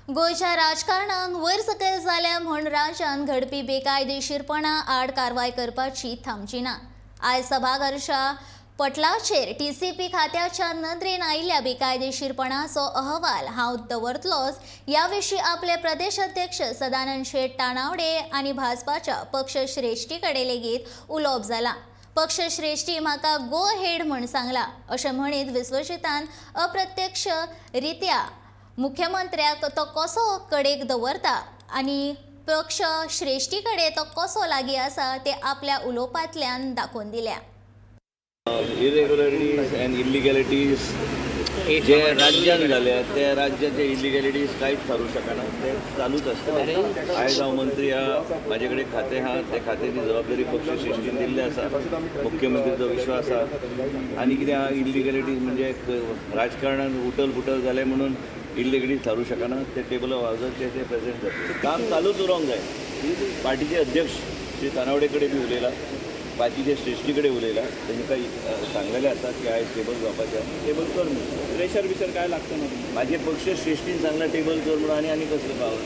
गोंयच्या राजकारणाक वयर सकयल जाल्या म्हूण राज्यांत घडपी बेकायदेशीरपणा आड कारवाय करपाची थांबची ना. आयज सभाघरच्या पटलाचेर टीसीपी खात्याच्या नदरेन आयिल्ल्या बेकायदेशीरपणाचो अहवाल हांव दवरतलोच ह्या विशीं आपले प्रदेश अध्यक्ष सदानंद शेट तानावडे आनी भाजपाच्या पक्षश्रेश्ठी कडेन लेगीत उलोवप जालां. पक्षश्रेश्ठी म्हाका गो हेड म्हूण सांगला अशें म्हणीत विश्वजितान अप्रत्यक्ष रित्या मुख्यमंत्र्याक तो कसो कडेक दवरता आनी पक्ष श्रेश्ठी कडेन तो कसो लागीं आसा ते आपल्या उलोवपांतल्यान दाखोवन दिल्या. इरेग्युलरिटीज अँड इलिगॅलिटीज जे राज्यान जाल्या त्या राज्याचे इलिगॅलिटीज कांयच थारूं शकना, ते चालूच आसता. आयज हांव मंत्री आहा, म्हाजे कडेन खातें आहा, त्या खात्याची जबाबदारी पक्ष श्रेश्ठीन दिल्ली आसा, मुख्यमंत्रीचो विश्वास आहा. आनी कितें आहा, इलिगॅलिटीज म्हणजे राजकारणान उटल पुटल जालें म्हणून इलिगॅलिटीज थारूं शकना. ते टेबल ऑफ हावजाचेर ते प्रेझेंट जातले. काम चालूच उरोंक जाय. पार्टीचे अध्यक्ष श्री तानावडे कडेन बी उलयला, पार्टीचे श्रेश्ठी कडेन उलयला, तांकां सांगलेलें आसा की आयज टेबल जावपाचें आसा, टेबल कर म्हणून. प्रेशर बिशर काय लागतं ना तुम्हाला? माझे पक्ष श्रेष्ठीन सांगला टेबल कर म्हणून. आनी आनी कसलो पावर?